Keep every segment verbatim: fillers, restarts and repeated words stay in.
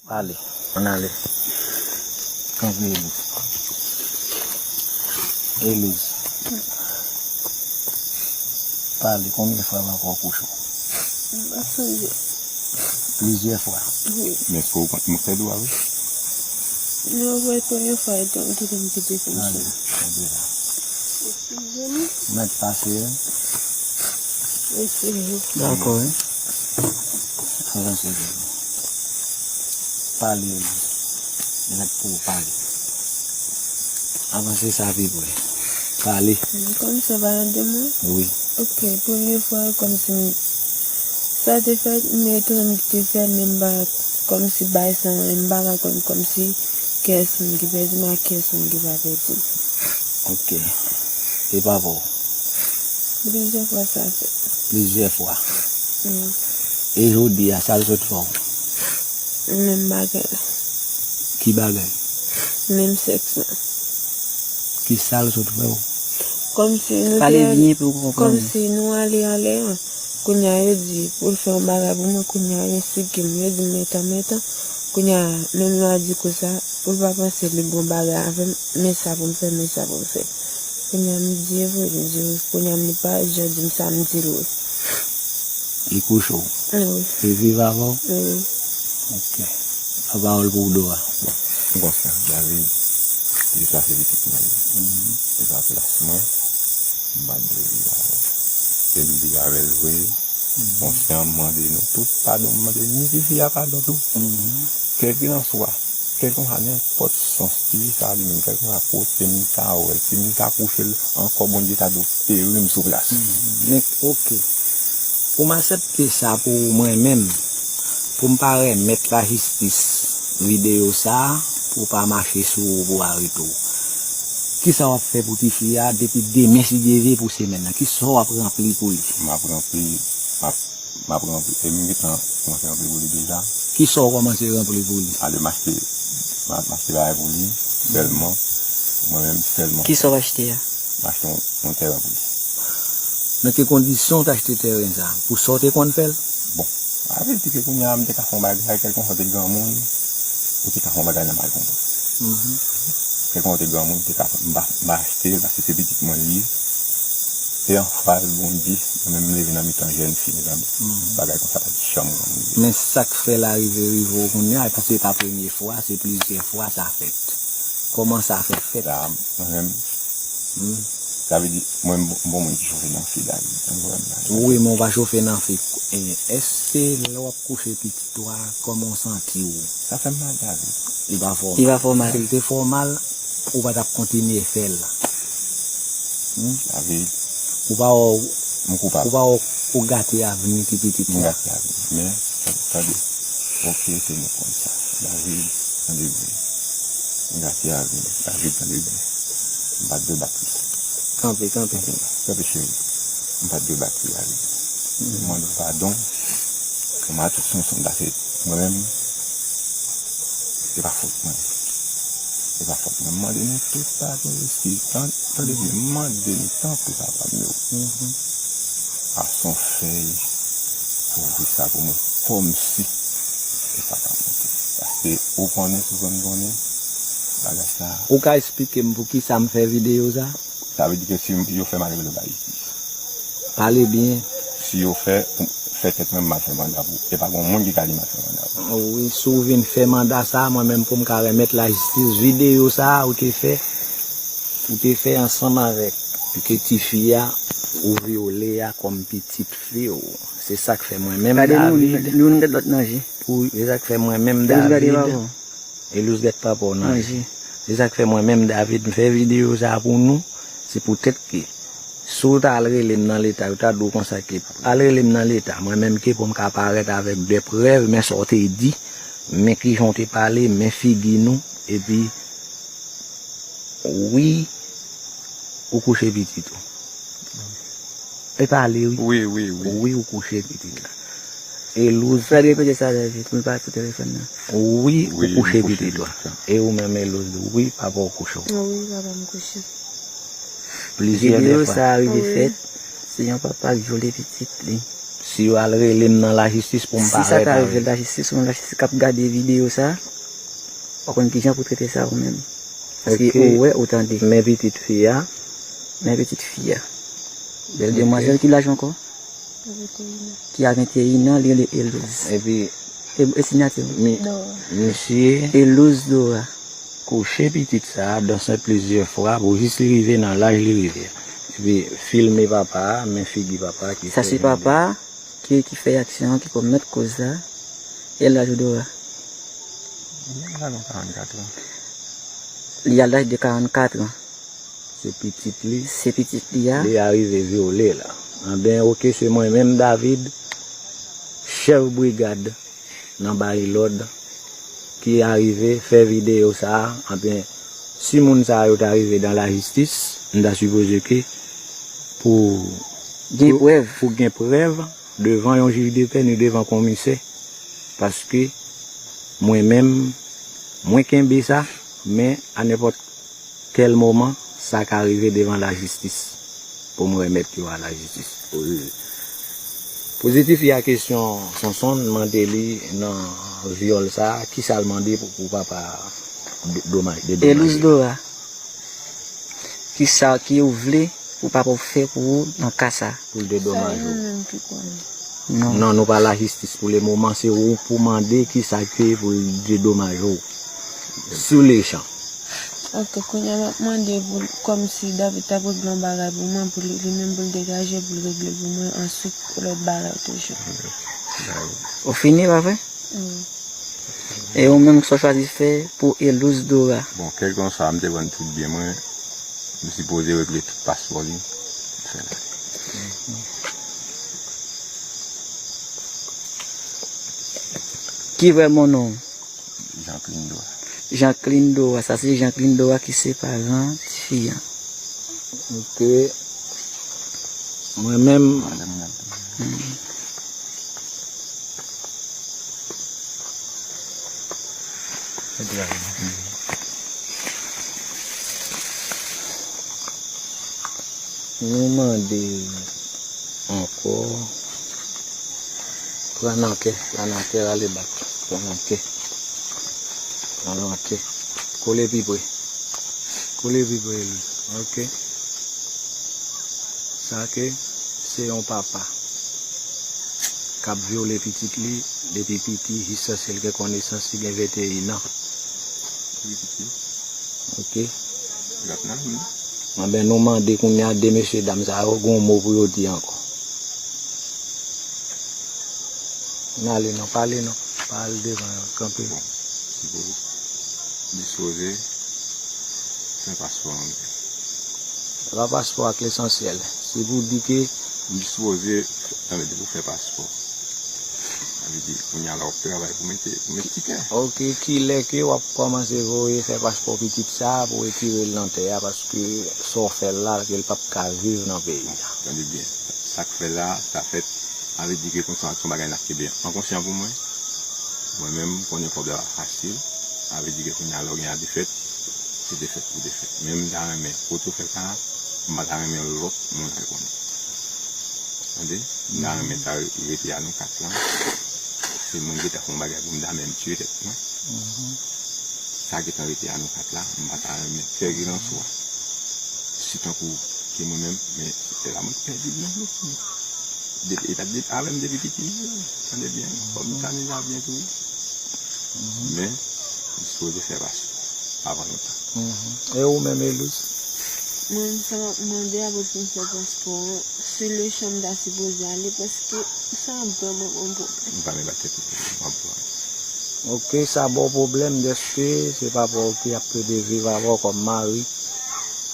Pale, ann ale. Kanpe, Elouz. Elouz. Pale, konbyen fwa w ankò kouche w? M pa sonje. Plizyè fwa. Wi. Men èske w konn mwen fè dwa wi? Non, se premye fwa etan m kite m kite pou sa. Ale, kanpe la. Mèt pase. Dakò, wi. Avanse. Pale, Elouz. Mèt pou w pale. Avanse sa pi pre. Pale. Kòmsi w pa tande mwen? Wi. Ok, premye fwa, kòmsi m, sa te fèt, m rete nan m te fè, men m pa, kòmsi bay sa, m pa ka konn, kòmsi kiyès moun ki pèdi m ak kiyès moun ki pa pèdi m. Ok. E papa w? Plizyè fwa sa fèt. Plizyè fwa. Mm. E jodi a, sa l sot fè w? Menm bagay. Ki bagay? Menm sèks la. Ki sa l sot fè w? Kòmsi nou te Pale al-, byen pou w konprann. Kòmsi nou ale anlè an. Kounye a yo di pou l fè yon bagay pou mwen, kounye a yo sigi m, yo di m metan, metan. Kounye a, menm lè a di konsa, pou l pa panse li gon bagay avè m, men sa pou m fè, men sa pou m fè. Kounye a m di e vre, li di wi. Kounye a m li pa jan di m sa, m di l wi. Li kouche w? Wi. Li viv avè w? Wi. Ok. An pawòl pou w do a. Bon, m konsyan, David, li pase pitit mwen. Mhm. Li pa plas mwen, m pa t dwe viv avè l. Se li viv avè l vre. Mhm. Konsyan, m mande nou tout padon, m mande ni tifi a padon tou. Mhm. Kèlkelanswa, kèlkelanswa nenpòt sans, tifi sa li menm, kèlkelanswa kote m ta wè l, si m ta kouche l ankò, Bondye ta dwe feri m sou plas. Mhm. Men, ok. Pou m aksepte sa pou mwen menm, pou m pa remèt lajistis videyo sa a, pou w pa mache sou ou pou arete w. Kisa w ap fè pou tifi a depi demen si Dye vle pou semèn nan? Kisa w ap ranpli pou li? M ap ranpli, m ap, m ap ranpli, e m gentan kòmanse ranpli pou li deja. Kisa w kòmanse ranpli pou li? Ale m achte, m a-, m achte bagay pou li, sèlman, mwen menm sèlman. Kisa w achte a? M achte yon, yon tèren pou li. Nan ki kondisyon w t achte tèren sa? Pou sa w te konn fè l? Bon, sa vle di ke kounye a m te ka fè yon bagay, kèlkonswa w te granmoun, ou te ka fè yon bagay nan mal konprann. Mhm. Kèlkonswa w te granmoun, ou te ka fè, m pa, m pa achte l paske se pitit mwen li ye. E an fwa l, Bondye, mwen menm m leve nan mitan jèn fi, mezanmi. Mhm. Bagay konsa pa t janm rive. Men sa k fè l arive, rive w kounye a, epi se pa premye fwa, se plizyè fwa sa fèt. Kòman sa fè fèt? La, mwen menm, Hmm. Sa vle di, mwen, m bon, m bon moun ki chofe nan fi, David. Ou konprann, David? Wi, men w pa chofe nan fi. E, èske lè w ap kouche pitit ou a, kòman w santi w? Sa fè m mal, David. Li pa fè w mal. Li pa fè w mal. Si l te fè w mal, ou pa t ap kontinye fè l. Hmm? David. Ou pa wè w, m koupab. Ou pa wè w, ou gate avni ti pitit la. M gate avni. Men, tande. Ok, se nou konn sa. David, tande byen. M gate avni. David, tande byen. M pa t dwe bat li. Kanpe, kanpe. Kanpe, cheri. M pa t dwe bat li, David. M mande w padon. Kòman tout sou m sonn pase mwen menm. Se pa fòt mwen. Se pa fòt mwen. M mande nou tout padon, eskiz. Tan-, tande byen, m mande nou tanpri, papa m yo. Fason fèy kouvri sa pou mwen, kòmsi se pa ta monte. Paske ou konnen, si w konn konnen, bagay sa. Ou ka eksplike m poukisa m fè videyo sa? Sa vle di ke si m, yo fè m ale rele lajistis. Pale byen. Si yo fè, fè tèt mwen m al fè manda pou, e pa gon moun ki ka di m al fè manda pou. Wi, si w vin fè manda sa, mwen menm pou m ka remèt lajistis videyo sa ou te fè, ou te fè ansanm avèk ke tifi a ou vyole a kòm pitit fi w. Se sa k fè mwen menm, David, pou, se sa k fè mwen menm, David, Elouz gade papa w nan je. Se sa k fè mwen menm, David, m fè videyo sa pou nou. Se poutèt ke si w ta al rele m nan leta, yo ta di w konsa ke al rele m nan leta, mwen menm ke pou m ka parèt avèk de prèv, men sa w te di, men kijan w te pale, men figi nou, epi wi, ou kouche pitit ou. E pale, wi. Wi, wi, wi. Wi, ou kouche pitit la. Elouz. Fred, repete sa, David, pou l pa sou telefòn nan. Wi, ou kouche pitit la. E ou menm, Elouz, wi, papa w kouche w. Wi, papa m kouche. Plizyè fwa. Videyo sa a rive fèt, se yon papa k vyole pitit li. Si yo al rele m nan lajistis pou m parèt avè l. Si sa ta rive lajistis, ou menm lajistis k ap gade videyo sa, w ap konn kijan pou trete sa ou menm. Paske ou wè, ou tande. Men pitit fi a. Men pitit fi a. Bèl demwazèl, ki laj ankò? Ki a venteyen an, li rele Elouz. Epi, e, e sinyati w? Misye Elouz Dora. Kouche pitit sa a, danse plizyè fwa, pou jis li rive nan laj li rive a. Epi, filme papa a, men figi papa a ki fè jan de. Sa se papa a ki, ki fè aksyon an, ki komèt koz la. E laj ou, Dora? Li al nan karannkat an. Li al laj de karannkat an. Se pitit li. Se pitit li a. Li arive vyole l. Anben, oke, se mwen menm, David, chèf brigad nan bay lòd, ki arive fè videyo sa a. Anben, si moun sa yo ta rive dan lajistis, m ta sipoze ke pou gen prèv, pou gen prèv devan yon jij de pè ni devan komisè, paske mwen menm, mwen kenbe sa, men a nenpòt kèl moman sa ka rive devan lajistis pou m remèt yo a lajistis. Pou, pou tifi a kesyon Sonson mande li nan vyòl sa a, kisa l mande pou, pou papa do-, domaj, dedomaje. Elouz Dora, kisa ki ou vle pou papa w fè pou ou nan ka sa? Pou l dedomaje w. Sa e nou menm ki konnen. Non. Non, nou pa lajistis pou le moman, se ou pou mande kisa ke pou l dedomaje w. Sou le chan. Ok, kounye a m ap mande pou l, kòmsi David ta regle yon bagay pou mwen, pou li, li menm pou l degaje, pou l regle pou mwen, answit, lòt bagay toujou. Ou fini, pa vre? Wi. E ou menm, sa w chwazi fè pou Elouz Dora? Bon, kèlkanswa, m te konn tout byen mwen, m sipoze regle tout paspò li, m fè l ale. Ki vrè mo non w? Jean Clindo a. Jean Clindo a, sa se Jean Clindo a ki se paran tifi an. Ok. Mwen menm. Madanm nan. Hmm. Nou mande ankò. Pran nan kè, pran nan kè, rale bak. Pran nan kè. Pran nan kè. Kole pi pre. Kole pi pre, Elouz. Ok. Sa ke se yon papa k ap vyole pitit li depi piti jiskaske l gen konesans, li gen venteyen an. Wi, piti. Ok. L ap nan men. Anben, nou mande kounye a de mesye dam sa yo, gen yon mo pou yo di ankò. N ale non, pale non. Pa al devan yo, kanpe. Bon, si pou dispoze fè paspò an. Se pa paspò a k lesansyèl. Se pou di ke m dispoze, tande, pou fè paspò. Sa vle di, kounye a la, w ap travay pou mete, pou mete tikè. Ok, kilè ke w ap kòmanse voye fè paspò pitit sa a pou retire l nan tè a, paske sa w fè l la, ke l p ap ka viv nan peyi a? Tande byen, sa k fè la, sa fèt, sa vle di ke konsa, se yon bagay n ap kenbe ankonsyan pou mwen. Mwen menm, m konnen kòb la pa fasil, sa vle di ke kounye a, lè w gen a defèt, se defèt pou defèt. Men m ta renmen, kote w fè l la, m pa ta renmen lòt moun fè konnen. Tande? M ta renmen sa rete a nou kat lan. Se mwen ki ta fè yon bagay pou m ta menm tiye tèt mwen. Sa gentan rete a nou kat la, m pa ta renmen kèlkelanswa. Si tankou ke mwen menm, men se la mwen pèdi l nan dlo. De, e t ap de, avè m depi piti, tande byen, kòm m tande sa byen tou. Men, m sipoze fè paspò avan lontan. Mhm. E ou menm, Elouz? Mwen, sa m ap mande a pou l fin fè paspò an, sou le chan m ta sipoze ale, paske sa vrèman ban m pwoblèm. M pa menm ba tèt ou pwoblèm, m ap pran. Ok, sa ba w pwoblèm dèske se papa w ki ap plede viv avè w kòm mari.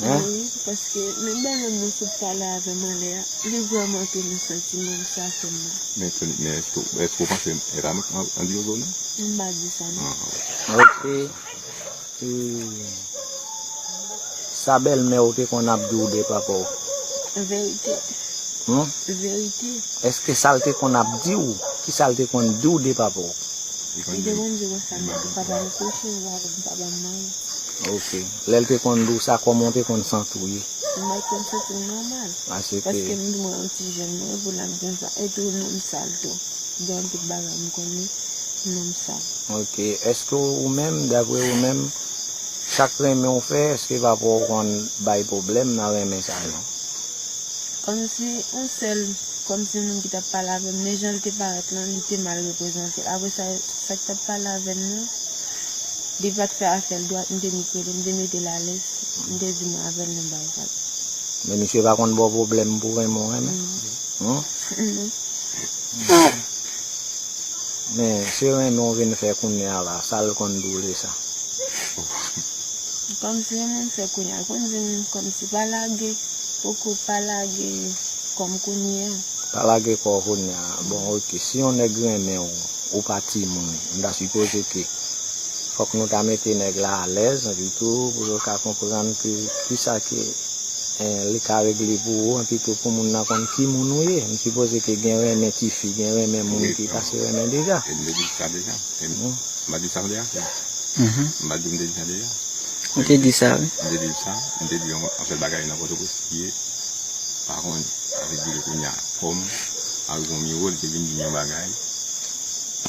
Hein? Wi, paske menm bèlmè m nan sot pale avè m anlè a, li vrèman te nan santiman m, sa fè m mal. Men, men èske, èske w panse e pa mwen k an, an di yo vre w non? M pa di sa non. Ah. Ok. E sa bèlmè w te konn ap di w de papa w? Verite. Hmm? Verite. Èske sa l te konn ap di w? Kisa l te konn di w de papa w? Li te konn di w konsa, papa m kouche, m pa konn papa m mare. Ok. Lè l te konn di w sa, kòman w te konn santi w ye? M pa t konn santi m nòmal. Paske m di mwen yon ti jèn mwen, epi l ap di m sa. E tou, nonm sal tou. Gen anpil bagay m konnen, nonm sal. Ok. Èske ou menm, dapre ou menm, sa k renmen w fè, èske papa w konn bay pwoblèm nan renmen sa yo? Kòmsi yon sèl, kòmsi moun ki t ap pale avè m, men jan l te parèt lan, li te mal reprezante l. Apre sa, sa k t ap pale avè m nan, li pa t fè afè l dwat, m te vin rele, m te mete l alèz, m te di mwen avè l nan bagay. Men misye pa konn ba w pwoblèm pou renmen w renmen? Non. Non? Non. Men se renmen w vin fè kounye a la, sa l konn di w de sa? Kòmsi renmen m fè kounye a, l konn di m kòmsi pa lage, poko pa lage kò m kounye a. Pa lage kò w kounye a. Bon, ok, si yon nèg renmen w, ou pa timoun, m ta sipoze ke fòk nou ta mete nèg la alèz, epi tou, pou yo ka konprann ke kisa ke eh, li ka regle pou ou, epi tou pou moun nan konn ki moun ou ye. M sipoze ke gen renmen tifi, gen renmen moun ki pase renmen deja. E m te di sa deja. E m, m pa di sa deja. M pa di m te di sa deja. Ou te di sa, wi. M te di sa. M te di yon, yon sèl bagay nan Pòtoprens ki ye. Pa konn, sa vle di ke kounye a, kòm, al gon miwo, li te vin di m yon bagay.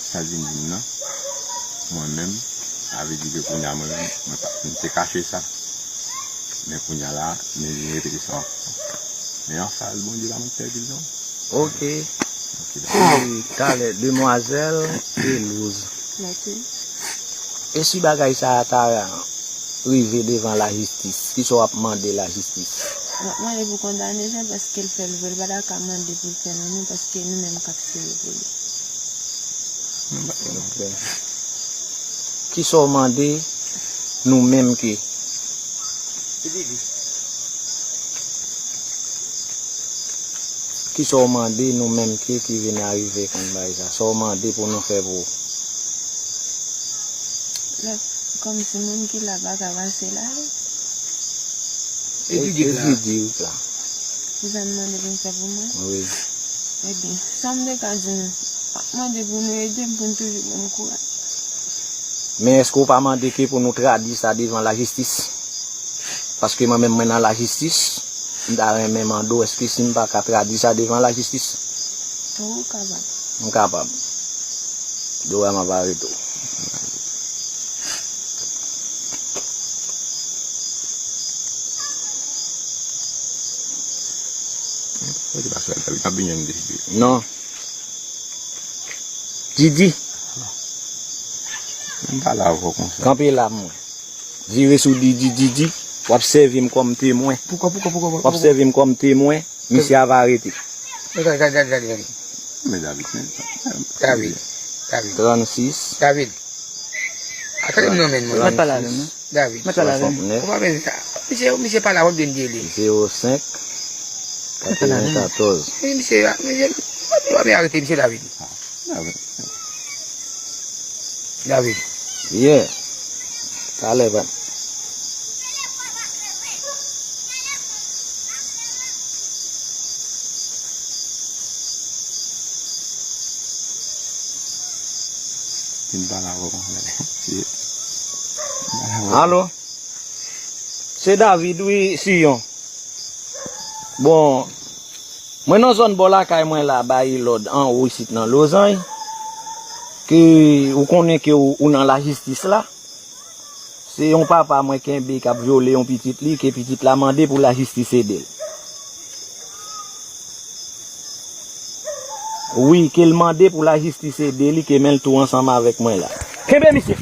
Sa l vin di m nan, mwen menm, sa vle di ke kounye a, mwen menm, mwen pa, m te kache sa. Men kounye a la, men vin repete sa ankò. Men anfas, Bondye pa mèt pèdi l non. Ok. Ok, dakò. E talè, demwazèl Elouz. Mèsi. E si bagay sa a ta rive devan lajistis, kisa w ap mande lajistis? M ap mande pou kondanesyon paske l fè l vre, l pa ta ka mande pou l fè nan nou paske nou menm k ap sere pou li. Ok. Kisa w mande nou menm ke Kisa w mande nou menm ke ki vin arive konn bagay sa? Sa w mande pou nou fè pou ou? Lè, kòmsi moun ki la pa ka pase la, wi. E, e Didik la? Didik la. Kisa n mande pou n fè pou mwen? Wi. Ebyen, sa m te ka di nou, m ap mande pou nou ede m, pou n toujou ban m kouraj. Men èske w pa mande ke pou nou tradui sa devan lajistis? Paske mwen menm mwen nan lajistis, m ta renmen mande w èske si m pa ka tradui sa devan lajistis? Wi, ou kapab. M kapab. Dora m ap arete w. Ou te pa sou David, m ap vini an deside. Non. Didi. M pale avè w konsa. Kanpe la mwen. Vire sou Didi, Didi. W ap sèvi m kòm temwen. Poukò, poukò, poukò, poukò? W ap sèvi m kòm temwen. Misye ava arete. Gade, gade, gade, gade, gade. Men David, men. David, David. Trannsis. David. Atande m non, men, mwen. Mwen pale avè m, non. David. Mwen pale avè m. Swasantnèf. Ou pa menm sa. Misye, misye pale avè m de m di li. Zewo senk. Mwen pale avè m. Katreventkatòz. Wi, misye, misye, misye, misye arete, misye David. David. David. Yeah. Talè, ban. Vin pale avè w konsa. Alo? Se David, wi, Siyon. Bon, mwen nan zòn bò lakay mwen la, bay lòd anwo isit nan Lozany, ke ou konnen ke ou, ou nan lajistis la. Se yon papa mwen kenbe k ap vyole yon pitit li, ke pitit la mande pou lajistis ede l. Wi, ke l mande pou lajistis ede li, ke men l tou ansanm avèk mwen la. Kenbe misye!